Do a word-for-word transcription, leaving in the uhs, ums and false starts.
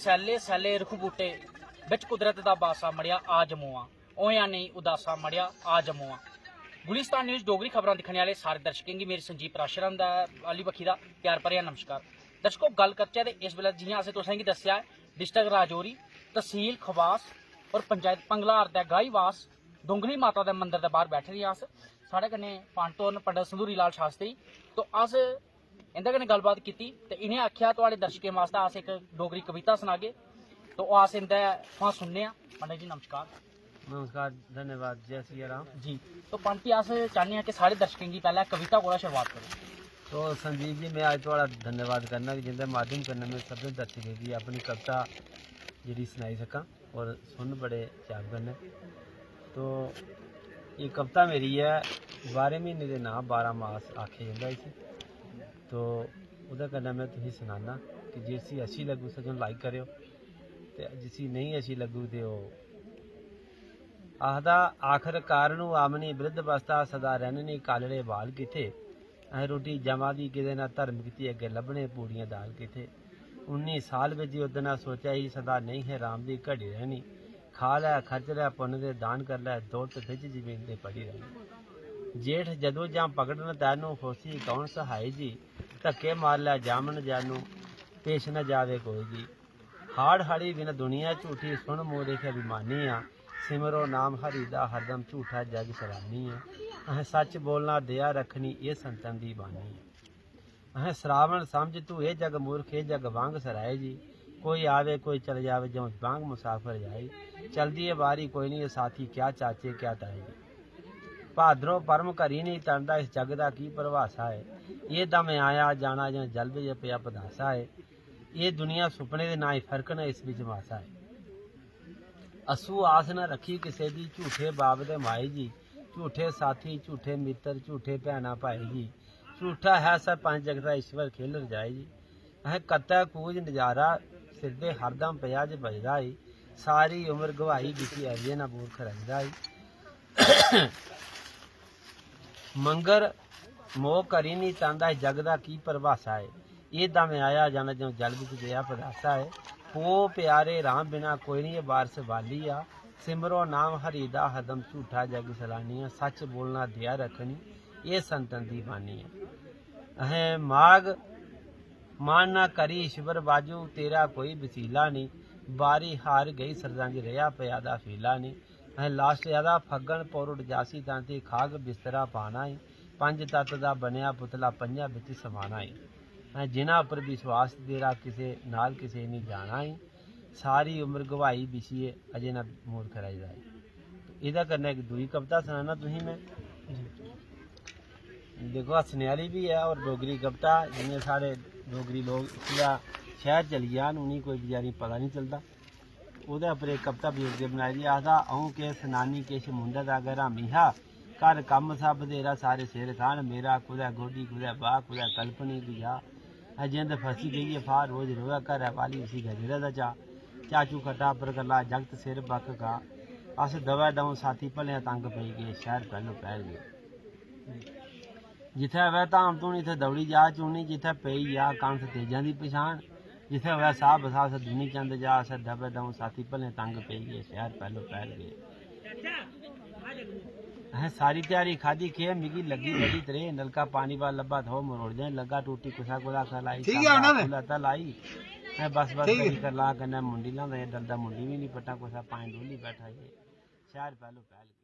सैले सैले रुख बूटे, बिच कुदरत दा बासा, मड़ेआ आ जम्मू आ। होएआ नेईं उदासा, मड़ेआ आ जम्मू आ। गुलिस्तान न्यूज डोगरी खबरां दिक्खने आह्ले सारे दर्शकें गी मेरी संजीव पराशर हुंदा आह्ली बक्खी दा प्यार भरेआ नमस्कार। दर्शको, गल्ल करचै ते इस बेल्लै जि'यां असें तुसें गी दस्सेआ ऐ, डिस्ट्रिक्ट राजौरी, तसील खवास और पंचायत पंगलार दै गाईवास दोंगली माता दे मंदर दे बाहर बैठे दे आं अस। साढ़े कन्नै पंत होर न, पंडित संधूरी लाल शास्त्री। तो अस इंदे कन्नै गल्लबात कीती ते इ'नें आखेआ, "थुआढ़े दर्शकें आस्तै अस इक डोगरी कविता सनागे।" तो अस इंदे थमां सुनने आं। पंडित जी, नमस्कार। नमस्कार, धन्यवाद, जय सिया राम। जी, तो पंडित जी, अस चाह्न्ने आं कि साढ़े दर्शकें गी पैह्लें कविता कोला शुरुआत करो। तो संदीप जी, में अज्ज थुआढ़ा धन्यवाद करना कि जिंदे माध्यम कन्नै में सभनें दर्शकें गी अपनी कविता जेह्ड़ी सनाई सकां और सुन बड़े चाव कन्नै। तो एह् कविता मेरी ऐ, बाह्रें म्हीने दे नांऽ बारां मास आखेआ जंदा इसी। तो ओह्दे कन्नै में तुसेंगी सनाना कि जिसी अच्छी लग्गू सज्जन लाइक करेओ, ते जिसी नेईं अच्छी लग्गू ते ओह् आखदा, आखर कारण ओह् आमनी बृद्ध अवस्था, सदा रैह्ननी कालड़े बाल कित्थे। अहें रुट्टी जमा दी किदे ना, धर्म कीती अग्गें लब्भने पूड़ियां दाल कित्थे। उन्नी साल बिच ओह्दे ना सोचेआ ही, सदा नेईं है राम दी घड़ी रैह्नी। खा लै, खर्च लै, पुन्न दे दान कर लै, दौलत बिच जमीन दे पड़ी रैह्नी। जेठ जदूं जां पकड़न तैनू, होसी कौन सहाय जी। धक्के मार लै जामन जैनू, पेश न जावे कोई जी। हाड़ हाड़ी बिन दुनिया झूठी, सुन मूर्ख अभिमानी आ। सिमरो नाम हरि दा हरदम, झूठा जग सैलानी आ। अहें सच बोलना, दया रक्खनी, एह् संतन दी बानी आ। अहें श्रावण समझ तू, एह् जग मूर्ख, एह् जग बांग सराए जी। कोई आवे, कोई चल जावे, जऊं बांग मुसाफर जाए। चलदी ऐ बारी कोई निं, एह् साथी क्या चाचे, क्या ताए जी। भादरो परम घरी निं तनदा, इस जग दा की परिभाषा ऐ। एह् दम आया जाना, जां जल बिच पेआ पधासा ऐ। एह् दुनिया सुपने दे नां ई फर्क न, इस बिच मासा ऐ। असू आस न रक्खी किसे दी, झूठे बाप दे माए जी, झूठे साथी, झूठे मित्तर, झूठे भैनां भाई जी। झूठा है सब पंच जगत दा ईश्वर खेल रजाए जी। अहें कत्तै कूज नजारा, सिर दे हरदम पेआ ज बजदा ई। सारी उम्र गवाही दित्ती अजें ना मूर्ख रजदा ई। मंगर मोह करी निं तंदा, जग दा की परिभाषा ऐ। एह् दम आया जाना जऊं जल बिच पेआ पधासा ऐ। पो प्यारे राम बिना कोई निं, एह् बारस बाली आ। सिमरो नाम हरि दा हरदम, झूठा जग सैलानी आ। सच बोलना दया रक्खनी, एह् संतन दी बानी ऐ। अहें माग मान ना करी ईश्वर बाजू, तेरा कोई वसीला निं। बारी हार गई सरदंज, रेहा पेआ दा फीला निं। अहें लास्ट ज्यादा फग्गन पौरुट जासी, तांती खाग बिस्तरा पाना ई। पंज तत्त दा बनेआ पुतला, पंजां बिच समाना ई। अहें जिन्हां उप्पर विश्वास तेरा, किसे नाल किसे निं जाना ई। सारी उम्र गवाही बिछियै, अजें ना मूर्ख रजदा ई। एह्दे कन्नै इक दूई कविता सनाना तुसें में। देखो, हस्सने आह्ली बी ऐ और डोगरी कविता, जि'यां साढ़े डोगरी लोक इसलै शैह्र चली जान, उ'नेंगी कोई बचैरें गी पता निं चलदा। ओह्दे उप्पर इक कविता बजुर्गें बनाई दी, आखदा, "अ'ऊं केह् सनानी किश मुंडे दा गै हरामी हा। घर कम्म सा बथेरा, सारे सिर खान मेरा, कुदै गोड्डी, कुदै बाह्, कुदै कलपनी दी जा। अजें ते फसी गेई ऐ फाह्, रोज रोऐ घरै वाली, उसी गजरे दा चा। चाचू खट्टा पर कल्ला, जागत सिर बक्ख का। अस दवै द'ऊं साथी भलेआं तंग पेई गे, शैह्र पैह्लो पैह्ल गे।" जित्थै होऐ धाम धूनी, इत्थै दौड़ी जा चूनी, जित्थै पेई जा कंस तेजां दी पछान। जित्थै होऐ साह् बसाह्, अस दुनी चंद जा, अस दब्बै द'ऊं साथी भलें तंग पेई गे, शैह्र पैह्लो पैह्ल गे। असें सारी ध्याड़ी खाद्धी केह्, मिगी लग्गी बड़ी त्रेह्, नलका पानी बा लब्भा थो मरोड़ जां लग्गा, टूटी कुसै कोला खलाई, ठीक ऐ, उ'नें ने। लत्ता लाई। में बस बस ठीक ऐ। करी कर ला कन्नै मुंडी लांदा, जे डलदा मुंडी बी निं पट्टां, कुसै पानी डोली बैठा जे, शैह्र पैह्लो पैह्ल गे।